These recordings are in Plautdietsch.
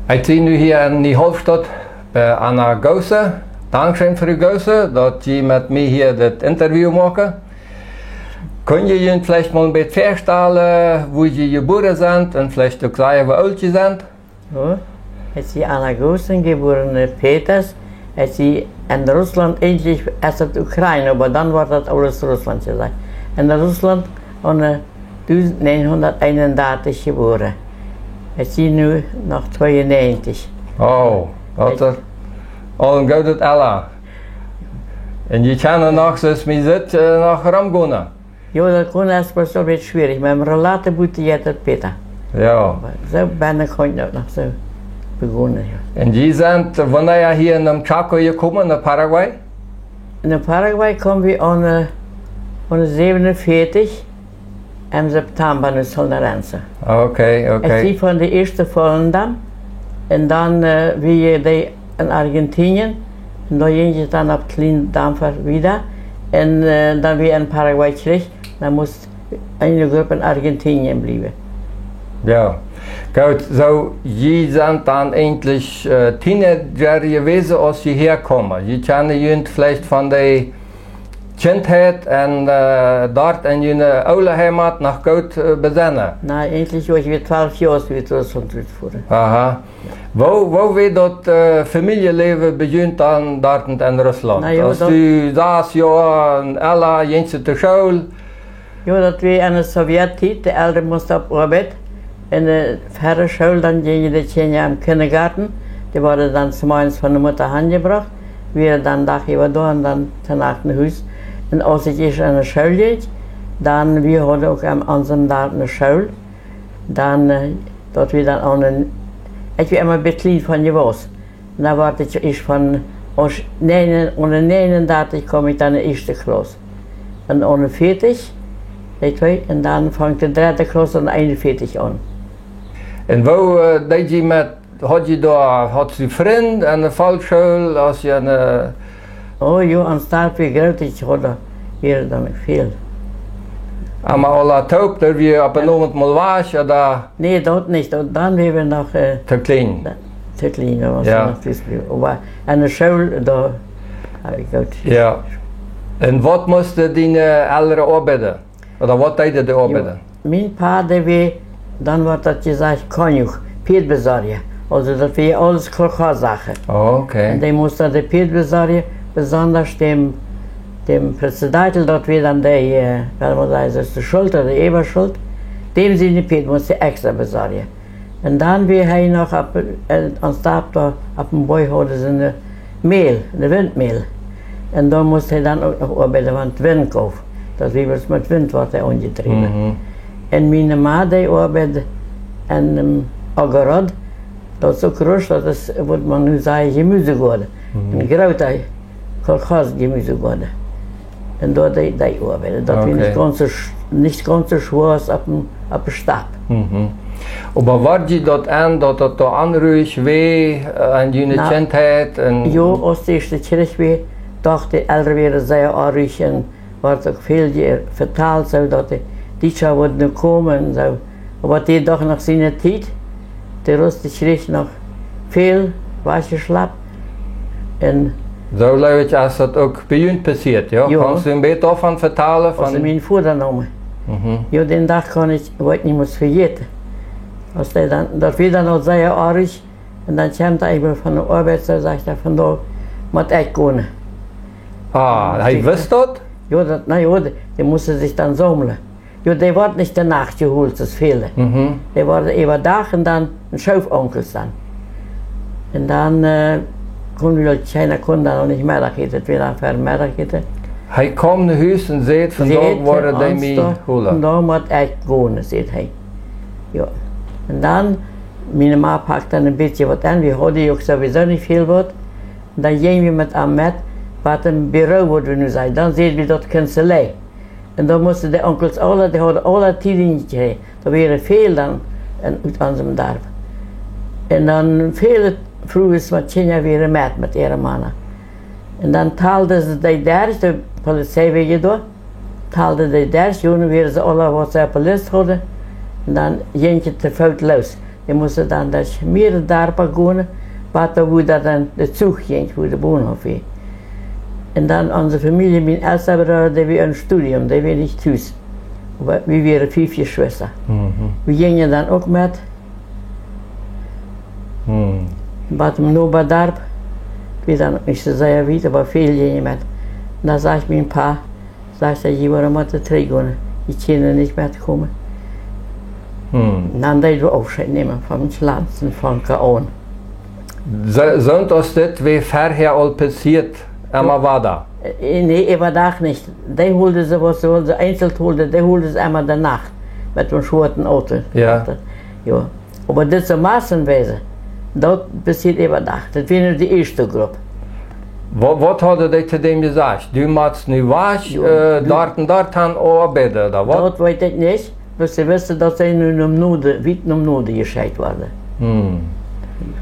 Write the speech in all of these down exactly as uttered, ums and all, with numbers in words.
Ekj sie nu hia en de Hauptstadt bie Anna Goosse. Dankscheen, Fru Goosse, daut jie met mie hia dit Interview moaken. Kunn jie junt veleicht mol een bät väastalen, wua jie jebuaren sent un veleicht uk sajen, woo oolt jie sent? Jo, ekj sie Anna Goosse, jebuaren en Peters. Ekj sie en Russlaunt, eejentlich es daut Ukraine, oba dan woat daut aules Russlaunt jesajcht. En Russlaunt aune dusent näajenhundat eenundartich jebuaren. Ekj sie nu noch tweeunäajentich. Oh, daut es aul een goodet Ella. Un jie kjennen noch, soo aus mie sitt, eh, noch romgonen. Jo, daut kunn es bloos een bät schwierich. Met däm Rollator buten jeit daut bäta. Jo. Oba soo bennen kunn ekj daut noch soo begonen, jo. Un jie sent, wanea hia no Chaco jekomen, no Paraguay? No Paraguay kjeemen wie aune, aune säwenunvieetich em September no San Lorenzo. Okay, okay. Ekj sie von de ieeschte Volendam. Un dan, eh, wia dee en Argentinien. Un doa jinkj et dan opp kjlienen Damper wieda. Un, eh, dan wia en Paraguay trigj. Dan must eene Grupp en Argentinien bliewen. Jo. Goot, soo, jie sent dan eejentlich, eh, Teenager jewast, aus jie hia kjeemen. Jie kjennen junt veleicht von de Kjintheit un, eh, doa en june oole Heimat noch goot, eh, besennen. Na, eejentlich wia ekj twalf Joa, aus wie doa sent utjefoaren. Aha. Woo, woo wia daut, eh, Famieljeläwen bie junt dan doa en Russlaunt? Na jo, aus daut du sas Joa un ella, jinkjst du no School? Jo, daut wia enne Sowjettiet, de Elren musten opp Oabeit. Un, eh, ver de School, dan jinjen de Kjinja em Kindergoaden. Dee worden dan zemorjes von de Mutta hanjebrocht. Wieren dan Dach äwa doa un dan to Nacht no Hus. Un aus ekj ieescht enne School jinkj, dan, wie hauden uk aun onsem Darp ne School. Dan, eh, daut wia dan aun een, ekj wia emma een bät kjlien von jewast. Dan wort ekj ieescht von, aus näajen-, aune näajenundartich kjeem ekj dan en de ieeschte Klauss. Un aune veatich, dee twee, un dan funk de dredde Klauss aun eenunveatich aun. Un woo, eh, deed jie met, haud jie doa, haud jie Frind aun de Volksschool, aus jie aun de Oh jo, ons Darp wia groot, ekj haud doa, wia dan väl. Emma aula toop, daut wia opp een Owent mol wajch, ooda? Nä, daut nich. Daut, dan wia wie noch, eh, too kjlien. Da-, too kjlien, daut wia Jo. noch too kjlien. Oba aun de School, doa hab ekj goot Jo. Un waut musten diene Elren oabeiden? Ooda waut deeden dee Jo. oabeiden? Mien Pa, dee wia, dan wort daut jesajcht, Konjuch, Pieedbesorja. Aulsoo daut wia aules Kolchos-Sachen. Oh, okay. Un dee must dan de Pieed besorjen, besondasch däm, däm Präsidentel, daut wia dan de, eh, well wie sajen, daut es de Schult ooda de Äwaschult. Däm siene Pieed must hee extra besorjen. Un dan wia hee noch opp, eh, ons Darp doa opp dän Boajch hauden see eene Mäl, eene Windmäl. Un doa must hee dan uk noch oabeiden, wan et Wint jeef. Daut wia bloos met Wint wort hee aunjedräwen. Mhm. Un miene Ma, dee oabeid en, ehm, Ogorod, daut es uk Rusch, daut es, wudd maun nu sajen, Jemusegoaden. Mhm. Een groota Kolchos-Jemusegoaden. Un doa deed, deed hee oabeiden. Daut wia nich Okay. gaunz soo sch-, nich gaunz soo schwoa aus opp een, opp een Stap. Mhm. Oba wort jie daut aun, daut daut doa onruich wia, eh, aun june Na, Kjintheit un jo, aus de ieeschte Kjrich wia, doch de Elren wieren sea onruich un wort uk väl je-, vetalt, soo daut de Dietsche wudden komen un soo. Oba daut wia doch noch siene Tiet. De Russen kjrieejen noch väl wajchjeschlapt. Un Soo, jleew ekj, es daut uk bie junt passieet, jo? Jo. Kaust du een bät doavon vetalen, Aus see von mien Voda neemen. Mhm. Jo, dän Dach kaun ekj, woa ekj nich mea vejäten. Aus dee dan, daut wia dan aul sea onruich. Un dan kjeem hee eemol von de Oabeit, soo sajcht hee, vondoag mott ekj gonen. Ah, hee wist daut? Jo, daut, na jo, dee, dee musten sikj dan saumlen. Jo, dee worden nich de Nacht jeholt, daut väle. Mhm. Dee worden äwadach un dan een Schoof Onkels dan. Un dan, eh, kunn wie, kjeena kunn dan noch nich Meddach äten, daut wia dan ver Meddach äten. Hee kjeem no Hus un säd, vondoag Säd woaren dee ons mie doa, holen. Vondoag mott ekj gonen, säd hee. Jo. Un dan, miene Ma pakt dan een bät waut aun, wie hauden uk sowieso nich väl waut. Dan jinjen wie met am met, waut een Büro, wudd wie nu sajen. Dan säd wie daut Kanzelei. Un dan musten de Onkels aule, dee hauden aule Tiedinj jekjräajen. Doa wieren väl dan en, ut onsem Darp. Un dan väle Frues met Kjinja wieren met, met äare Mana. Un dan talden see dee derch, de Polizei wia je doa, talden dee derch, jo, nu wieren see aule, waut see opp de List hauden. Un dan jinkj et to Foot loos. Dee musten dan derch mearere Darpa gonen, bat doa, wua dan de Zuch jinkj, wua de Bahnhof wia. Un dan onse Famielje, mien elsta Brooda, dee wia em Studium, dee wia nich tus. Oba wie wieren fief Jeschwista. Mhm. Wie jinjen dan uk met. Mhm. Bat em Nobadarp, wia dan uk nich soo sea wiet, oba väl jinjen met. Un dan säd mien Pa, sajcht hee: "Jie woaren motten trigjgonen. Jie kjennen nich metkomen." Hm. Dan deed wie Aufscheet nämen von ons Land un von Kaon. Soo, soo aus dit, wia verhäa aul passieet, emma wada? Äh, nä, äwadach nich. Dee holden see, waut see wullen, see eenzeln holden, dee holden see emma de Nacht met dän schwoaten Auto. Jo. Jo. Oba dit soo massenweis, daut passieet äwadach. Daut wia nu de ieeschte Grupp. Wa-, waut hauden dee to däm jesajcht? Du motst nu wajch, jo, äh, du doa un doa han oabeiden, ooda waut? Daut weet ekj nich. Bloos see wisten, daut see nu nom Norden, wiet nom Norden jeschekjt worden. Hm.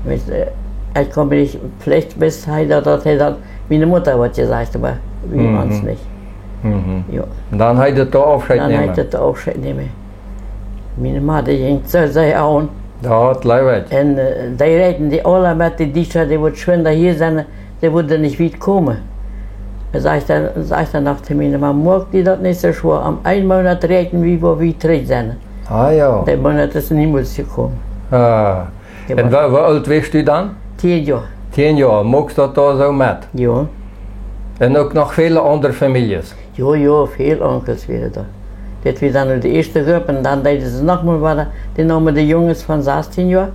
Weetst, äh, ekj kaun mie nich, veleicht wist hee daut, daut hee daut, miene Mutta haud jesajcht, oba wie ons nich. Mhm. Jo. Dan heet et doa Aufscheet nämen. Dan heet et doa Aufscheet nämen. Miene Ma, dee jinkj soo sea aun. Daut jleew ekj. Un, äh, dee räakjenden dee aula met, de Dietsche, dee wudden schwind hia sennen, dee wudden nich wiet komen. Dan säd ekj dan, säd ekj dan noch to miene Ma: "Moak die daut nich soo schwoa. Om een Moonat räakjen wie, wua wie trigj sennen." Ah, jo. De Moonat es niemols jekomen. Ah. Jo. Un woo, woo oolt wieescht du dan? Tieen Joa. Tieen Joa. Muchst daut doa soo met? Jo. Un uk noch väle aundre Famieljes? Jo, jo, väl Onkels wieren doa. Dit wia dan de ieeschte Grupp, un dan deeden see noch mol wada, dee neemen de Junges von sastieen Joa,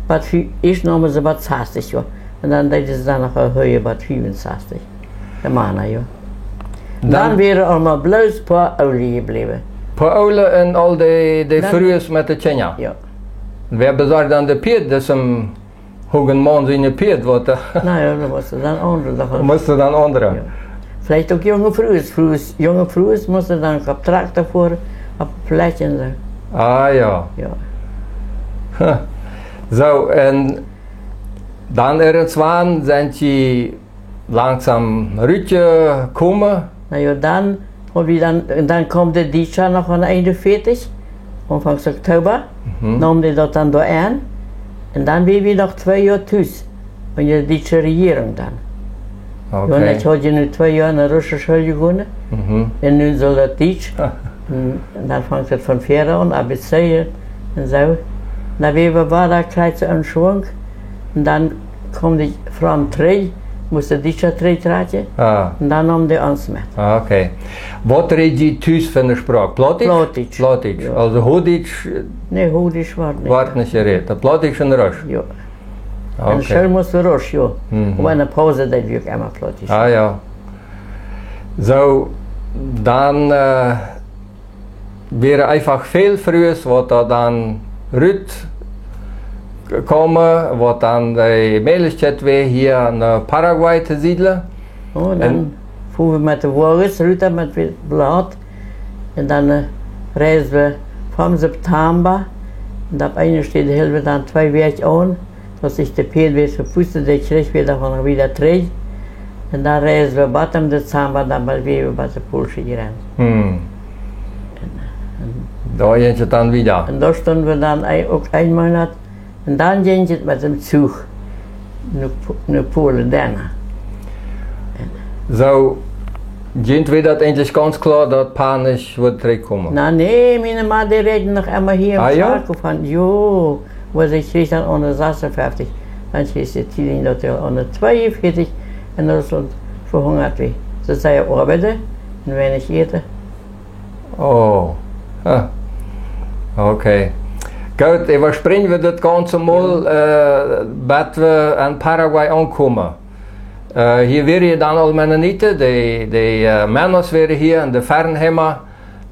bat fie-, ieescht neemen see bat sastich Joa. Un dan deeden see dan noch erhöjen bat fiefunsastich. De Mana, jo. Dan, dan wieren aulmol bloos poa Oole jebläwen. Poa Oole un aul dee, dee Frues met de Kjinja? Jo. Wäa besorcht dan de Pieed, daut es een hogen Maun siene Pieed, waut, äh, na jo, daut musten dan aundre, daut musten dan aundre. Jo. Veleicht uk junge Frues, Frues, junge Frues musten dan opp Trakjta foaren, opp Flächen soo. Ah, jo. Jo. Ha. Soo, un dan irjentwann sent jie langsom rutjekomen? Na jo, dan, un wie dan, un dan kjeem de Dietsche noch aun eenunvieetich, Aunfangs Oktoba, mhm, neemen dee daut dan doa aun. Un dan wieren wie noch twee Joa tus, unja de dietsche Rejierunk dan. Okay. Jo, un ekj haud je nu twee Joa enne russische School jegonen. Mhm. Un nu sull daut Dietsch. Ah. Un dan funk et von väaren aun, A B C un soo. Dan wieren wie wada krakjt soo em Schwunk. Un dan kjeem de Front trigj, musten de Dietsche trigj trakjen. Ah. Un dan neemen dee ons met. Ah, okay. Waut räd jie tus fa eene Sproak? Plautdietsch? Plautdietsch. Plautdietsch. Jo. Aulsoo Huachdietsch? Nä, Huachdietsch wort nich. Wort nich jerät. Daut Plautdietsch en Russ? Jo. Okay. En School must Russ, jo. Mhm. Oba enne Paus deed wie uk emma Plautdietsch. Ah, jo. Soo, dan, äh, wieren eefach väl Frues, waut doa dan rut komen, waut dan de Mäajlichkjeit wia, hia no Paraguay to siedlen. Oh, dan, un fuaren wie met de Woages rut, met de Blaut. Un dan, äh, reisden wie von September. Un opp eene Städ hilden wie dan twee Wäakj aun. Daut ekj de Pieed wada to Foots, dee kjrieech wie dan wada trigj. Un dan reisden wie bat em Dezamba, dan wieren wie bat de polsche Jrenz. Hm. Un, un doa jinkj et dan wieda. Un doa stunden wie dan ee-, uk een Moonat. Un dan jinkj et met dän Zuch no Po-, no Polen, Dena. Soo, junt wia daut eejentlich gaunz kloa, daut Pa nich wudd trigjkomen? Na nä, miene Ma, dee räakjend noch emma hia em, ah, jo? Krakau von, jo, woo see kjrieech dan aune sasunfeftich, dan kjrieech see de Tiedinj, daut hee aune tweeunvieetich en Russlaunt vehungat wia. See säd, oabeiden un weinich äten. Oh. Ah. Okay. Goot, äwasprinjen wie daut gaunze mol, jo, äh, bat wie aun Paraguay aunkomen. Äh, hia wieren je dan aul Mennoniten, dee, dee, äh, Mennos wieren hia un de Fernheimer,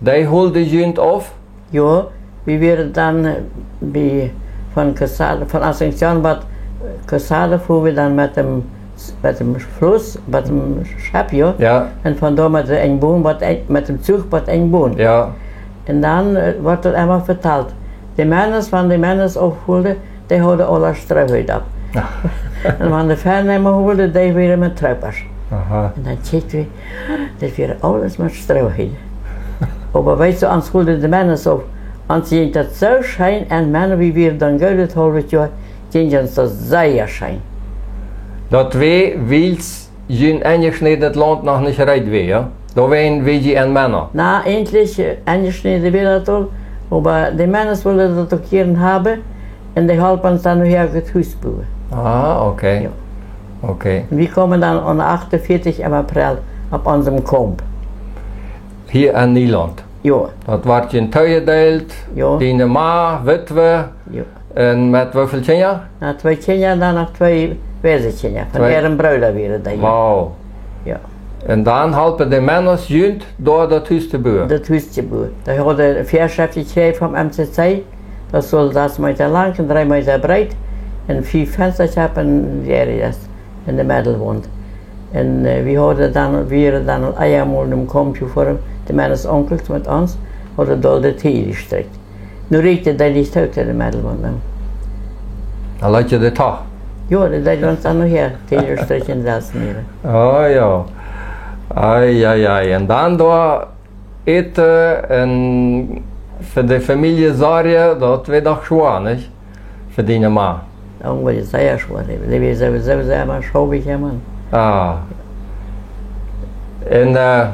dee holden junt auf? Jo, wie wieren dan, äh, bie, von Quesada, von Asunción bat, äh, Quesada fuaren wie dan met däm, met däm Fluss, met däm Schepp, jo. Jo. Un von doa met de Enjboon, bat Enj-, met däm Zuch bat Enjboon. Jo. Un dan, äh, wort et emma vetalt. De Mennos, wan de Mennos aufholden, dee hauden aule Stroohüt opp. Jo. Un wan de Fernheimer holden, dee wieren met Troopasch. Aha. Un dan kjikjt wie, daut wia aules met Stroohüt. Oba weetst du, ons holden de Mennos auf, Ons jinkj daut soo scheen, un Menno, wie wieren dan goot daut haulwe Joa, jinkj ons daut sea scheen. Daut wia, wiels jun enjeschnädenet Launt noch nich reed wia, jo? Doawäajen wia jie en Menno. Na, eejentlich, äh, enjeschnäden wia daut aul, oba de Mennos wullen daut uk jieren haben, un dee holpen ons dan nohäa daut Hus buen. Ah, okay. Jo. Okay. Un wie kjeemen dan aun achtunvieetich em April opp onsen Kaump. Hia en Nielaunt. Jo. Daut wort jun tojedeelt, jo, diene Ma, Witwe, jo, un met woo väl Kjinja? Na, twee Kjinja un dan noch twee Waisekjinja. Von twee. Äaren Brooda wieren dee. Wow. Jo. Un dan holpen de Mennos junt doa daut Hus to buen. Daut Hus to buen. Dee hauden een Väaschreft jekjräajen vom M C C. Daut sull sas Meeta lang un dree Meeta breet un fief Fensta haben, un wie hauden daut en de Meddel Waunt. Un, äh, wie hauden dan, wieren dan aul eemol em Kaump ver de Mennos Onkels met ons, hauden doa de Tiel jestrikjt. Nu rieekjt daut nich too, de Meddel Waunt, nä. Dan leet jie daut doch. Jo, daut deed ons dan nohäa Tiel jestrikjen selfst moaken. Oh jo. Ai, ai, ai. Un dan doa äten un fa de Famielje sorjen, daut wia doch schwoa, nich? Fa diene Ma. Daut wia sea schwoa. Dee wia sowieso sea mau schaubich, jo, Maun. Ah. Un, äh,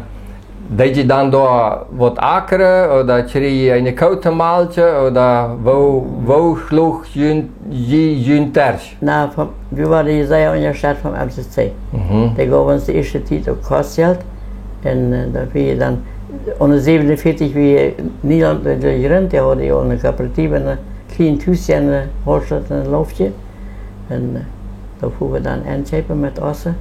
deed jie dan doa waut akren, ooda kjrieejen jie eene Koo to malkjen, ooda woo, woo schluach jie, jie junt derch? Na, von, wie wieren sea unjastett vom M C C. Mhm. Dee jeewen ons de ieeschte Tiet uk Kostjelt. Un, äh, daut wia dan, aune säwenunvieetich wia Nielaunt jejrint, dee hauden jo eene Kooperative, een kjlien Hus en de Hauptstaut en de Loftje. Un, äh, doa fuaren wie dan enkjeepen met Osse.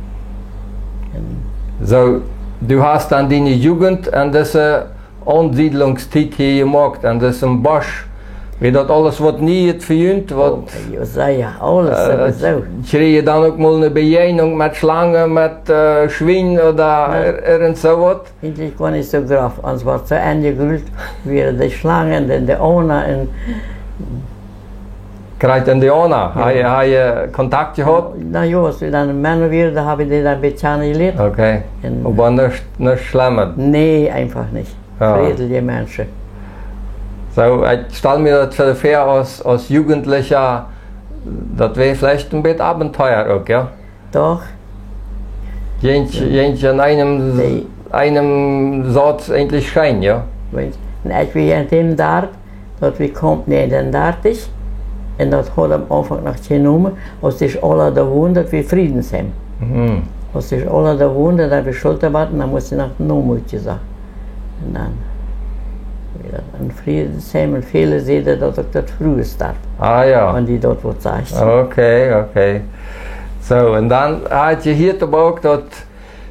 Un soo, du hast dan diene Jugend aun dise Aunsiedlungstiet hia jemoakt, aun disem Bosch. Wia daut aules waut Nieet fa junt, waut, oh, jo, sea, aules, äh, sowieso. Kjrieejen jie dan uk mol eene Bejäajnunk met Schlangen, met, äh, Schwien ooda, jo, ir-, irjent soo waut? Eejentlich goanich soo groff. Ons wort soo aunjegrult, wia de Schlangen un de Auna un krakjt en de Auna. Jo. Hab jie, hab jie Kontakt jehaut? Na jo, aus wie dan en Menno wieren, doa hab ekj dee dan een bät kjanen jelieet. Okay. Un oba nuscht, nuscht Schlemmet? Nä, eefach nich. Jo. Frädliche Menschen. Soo, ekj stal mie daut väa aus, aus Jugendlicha, daut wia veleicht een bät Abenteuer uk, jo? Doch. Jinkj, jo, jinkj en eenem, nä, eenem Sauz eejentlich scheen, jo? Weetst, un ekj wia en däm Darp, daut wia Kaump näajenundartich, un daut haud aum Aunfank noch kjeen Nomen, aus dee aula doa wonden, daut wia Friedensheim. Mhm. Aus dee aula doa wonden, daut wia Schulterbad, dan must noch een Nomen utjesocht. Un dan wia daut een Friedensheim un väle säden daut uk daut Fruesdarp. Ah jo. Wan dee daut waut sajcht. Okay, okay. Soo, un dan haud jie hia uk daut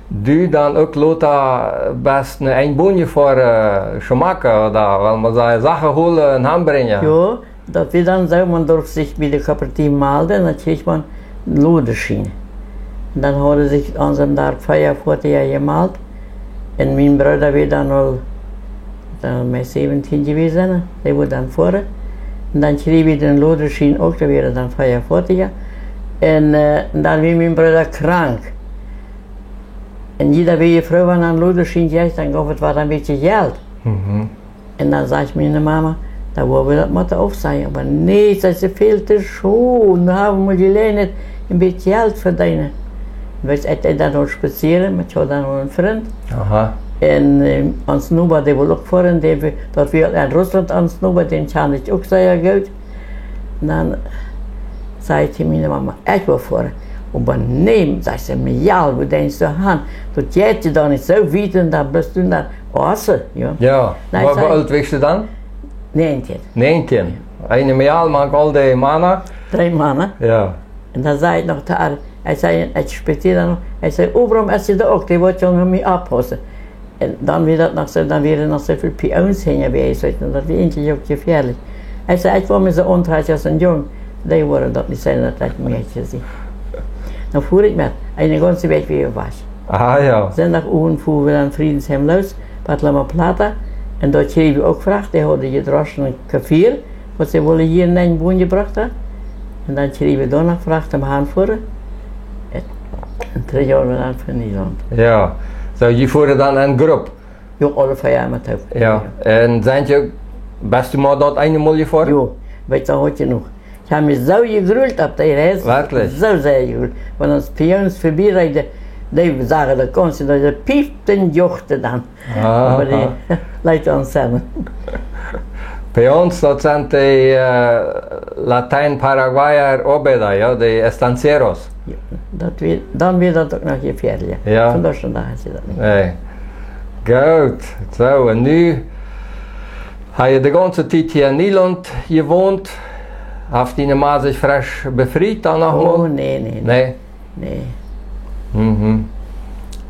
du dan uk lota best no Enjbunje fa, äh, Schmacke ooda, well wie sajen, Sachen holen un hanbrinjen. Jo, daut wia dan soo, maun durf sikj bie de Kooperative malden, dan kjrieech maun een Lodeschien. Un dan hauden sikj aun onsen Darp vea Foatieja jemalt. Un mien Brooda wia dan aul, dan must säwentieen jewast sennen, dee wull dan foaren. Un dan kjrieech wie dän Lodeschien uk, doa wieren dan vea Foatieja. Un, äh, un dan wia mien Brooda krank. Un jieda wia froo, wan een Lodeschien kjrieech, dan jeef et waut een bät Jelt. Mhm. Un dan säd miene Mama, dan woa wie daut motten aufsajen. Oba nä, daut es väl to schwoa. Nu hab wie mol jeläajent een bät Jelt vedeenen. Weetst, ekj deed dan uk spazieren, met, ekj haud dan uk een Frint. Aha. Un, äh, ons Noba, dee wull uk foaren, dee wia, daut wia en Russlaunt ons Noba, dän kjand ekj uk sea goot. Un dan säd ekj to miene Mama, ekj well foaren. Oba nä, sajcht see, Mejal, woo denkjst du han? Daut jeit je doch nich soo wiet un dan best du dan Osse, jo. Jo. Nä, woo, woo oolt wieescht du dan? Näajentieen. Näajentieen. Eene Mejal mank aul dee Mana? Dree Mana. Jo. Un dan säd ekj noch to äa, ekj säd, ekj spazieed dan noch, ekj säd, Obram, es dee doa uk, dee woat jo no mie oppaussen. Un dan wia daut noch soo, dan wieren noch soo väl Pioons hinja bie ons, weetst, un daut wia eejentlich uk jefäalich. Ekj säd, ekj well mie soo auntrakjen aus een Jung. Dee wullen daut nich seenen, daut ekj een Mäakje sie. Dan fua ekj met, eene gaunze Wäakj wia ekj wajch. Ah, jo. Sindachowent fua wie dan Friedensheim loos, Patlama Plata. Un doa kjrieech wie uk Fracht, dee hauden jedroschene Kaffee, waut see wullen hia en Enjbunje brochten. Un dan kjrieech wie doa noch Fracht om hanfoaren. Un trigj hauden wie dan fa Nielaunt. Jo, soo, jie fuaren dan en Grupp? Jo, aule vea met toop. Jo, un sent jie uk Best du mau daut eene Mol jefoaren? Jo, weet je, haud jenuach. Ich hab mie soo jegruelt opp dee Reis. Werkjlich? Soo sea jegruelt. Wan ons Pions verbie reeden, dee sagen, daut kaust du, dee piepten, jochten dan. Aha. Oba dee leet ons sennen. Peons, daut sent dee, äh, Latien-Paraguayer Oabeida, jo, dee estancieros. Jo, daut wia, dan wia daut uk noch jefäadlich. Jo. Vondoag dän Dach es daut nich. Nä. Goot, soo, un nu hab jie de gaunze Tiet hia en Nederlaunt jewont. Haft diene Ma sikj fresch befriet dan noch mol? Oh, nä, nä, nä. Nä? Nä. Mhm.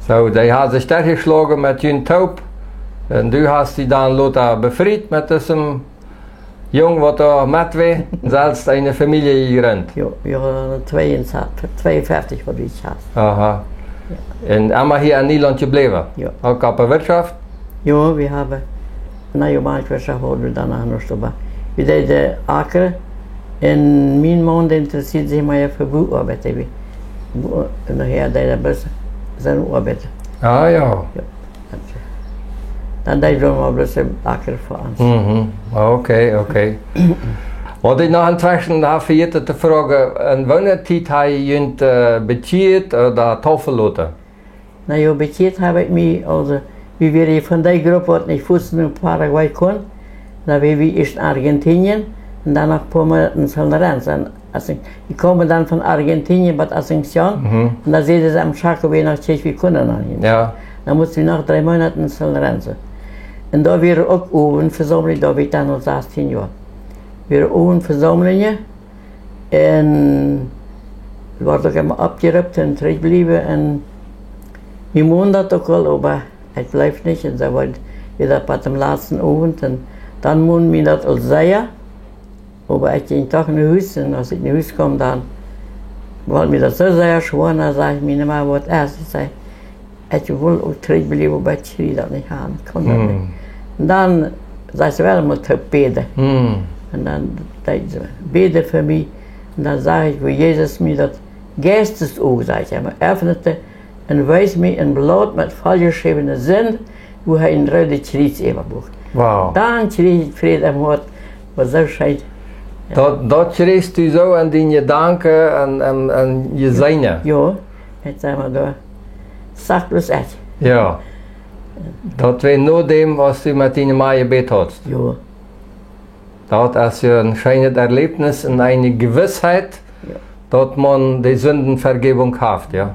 Soo, dee haft sikj doa jeschloagen met junt toop. Un du hast die dan lota befriet met disem Jung, waut doa met wia, selfst eene Famielje jejrint. Jo, jo, tweeuntwintich, tweeunfeftich haud ekj jehaut. Aha. Jo. Un emma hia en Nederlaunt jebläwen? Jo. Uk opp de Wirtschoft? Jo, wie haben, na jo, manchmol hauden wie dan noch nuscht, oba wie deeden ackren. Un mien Maun, dee interesseet sikj mea fa Buoabeiten, wie, Buo-, un hee deed bloos siene Oabeit. Ah, jo. Jo. Dan deed wie mau bloos ackren fa ons. Mhm. Okay, okay. Waut ekj noch entweschen hab vejäten to froagen, en woone Tiet hab jie junt, äh, bekjieet ooda taufen loten? Na jo, bekjieet hab ekj mie, aulsoo, wie wieren von dee Grupp, waut nich fuaz no Paraguay kunn. Dan wieren wie ieescht en Argentinien un dan noch een poa Moonat en San Lorenzo. Un aus ekj, wie kaumen dan von Argentinien bat Asunción. Mhm. Un dan säden see aum Chaco, wie noch Tjech, wie kunnen noch nich. Jo. Dan musten wie noch dree Moonat en San Lorenzo. Un doa wieren uk Owentvesaumlungen, doa wia ekj dan aul sastieen Joa. Wieren Owentvesaumlungen. Un wort uk emma oppjeroopt un trigj bliewen. Un wie monden daut uk aul, oba ekj bleef nich. Un soo wort, wia daut bat dän latsten Owent. Un dan monden wie daut aul sea. Oba ekj jinkj doch no Hus. Un aus ekj no Hus kjeem, dan wort mie daut soo sea schwoa. Dan säd miene Ma: "Waut es?" Ekj säd: "Ekj well uk trigj bliewen, oba ekj kjrie daut nich aun. Ekj kaun daut nich." Mm. Un dan säd see: "Well wie mol toop bäden?" Mm. Un dan deed see bäden fa mie. Un dan sach ekj, woo Jesus mie daut Geistes Uag, säd ekj, emma öffnete un wees mie een Blaut met volljeschräwne Sind, wua hee een roodet Kjriez äwa buak. Wow. Dan kjrieech ekj Fräd em Hoat, waut soo scheen. Jo. Daut, daut kjrieechst du soo en diene Jedanken un, un, un jeseenen? Jo. Ekj säd mau doa, sach bloos ekj. Jo. Daut wia no däm, aus du met diene Ma jebät haudst. Jo. Daut es jo een scheenet Erlebnis un eene Gewissheit, jo, daut maun de Sindenvejäwunk haft, jo.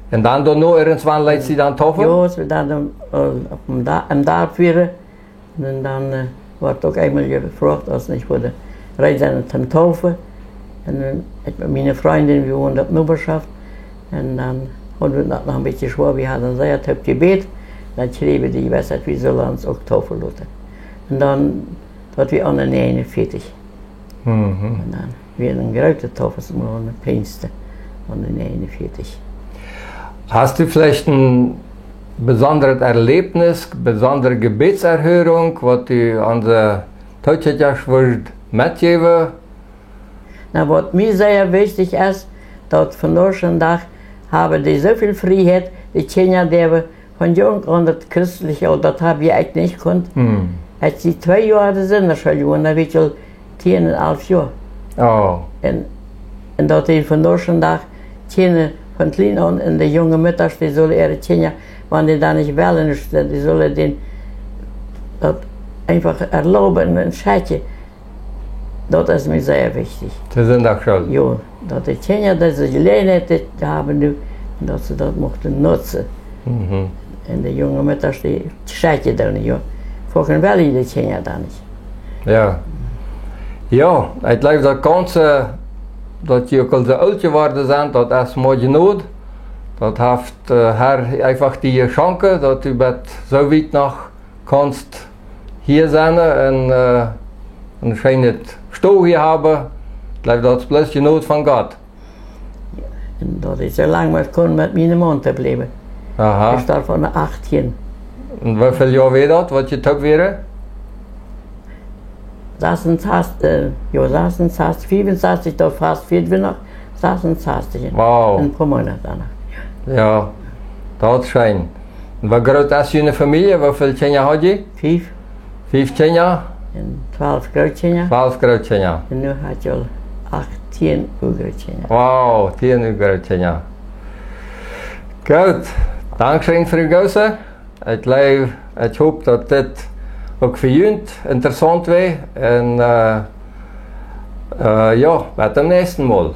Un dan doano irjentwan leet see dan taufen? Jo, aus wie dan em, äh, opp em Da-, em Darp wieren, un dan, äh, wort uk eemol jefroacht, aus wie nich wudden reed sennen toom Taufen. Un, äh, ekj met miene Frindin, wie wonden opp Nobarschoft. Un dan hauden wie daut noch een bät schwoa, wie hauden sea toop jebät. Dan kjrieejen wie de Jewissheit, wie sullen ons uk taufen loten. Un dan, daut wia aune näajenuntachentich. Mhm. Un dan wia een grootet Taufesmol aune Pinjsten aune näajenuntachentich. Hast du veleicht een besondret Erlebnis, besondre Gebetserhörung, waut du onse Tookjikjasch wurscht metjäwen? Na, waut mie sea wichtich es, daut vondoag dän Dach haben dee soo väl Frieheit, de Kjinja, dee haben von junk aun daut christliche, daut hab ekj nich kunt. Hm. Aus ekj twee Joa de Sinndachschool jewant, dan wia ekj aul tieen un alf Joa. Oh. Un, un daut dee vondoag dän Dach kjennen von kjlien aun un de junge Muttasch, dee sullen äare Kjinja, wan dee dan nich wellen, dee sullen dän daut eefach erlauben un schekjen. Daut es mie sea wichtich. Dee sent uk scheen. Jo, daut de Kjinja dise Jeläajenheit haben nu, un daut see daut muchten nutzen. Mhm. Un de junge Muttasch, dee schekjen dan, jo. Foaken wellen de Kjinja dan nich. Jo. Jo, ekj jleew daut gaunze, daut jie uk aul soo oolt jeworden sent, daut es mau Jnod. Daut haft, äh, Herr eefach die jeschonken, daut du bat soo wiet noch kaust hia sennen un, äh, een scheenet Stow hia haben. Ekj jleew, daut es bloos Jnod von Gott. Un daut ekj soo lang mau kunn met mienen Maun toop bliewen. Aha. Ekj storf aun de achtieen. Un woo väl Joa wia daut, waut jie toop wieren? Sasunsastich, äh, jo, sasunsastich, fiefunsastich, daut fast wia wie noch, sasunsastich. Wow. Een poa Moonat doano. Jo, daut es scheen. Un woo groot es june Famielje? Woo väl Kjinja haud jie? Fief. Fief Kjinja? Un twalf Grootkjinja. Twalf Grootkjinja. Un nu hab ekj aul acht, tieen Uagrootkjinja. Wow, tieen Uagrootkjinja. Goot. Dankscheen, Fru Goosse. Ekj jleew, ekj hop, daut dit uk fa junt interessaunt wia. Un, äh, äh, jo, bat daut näakjste Mol.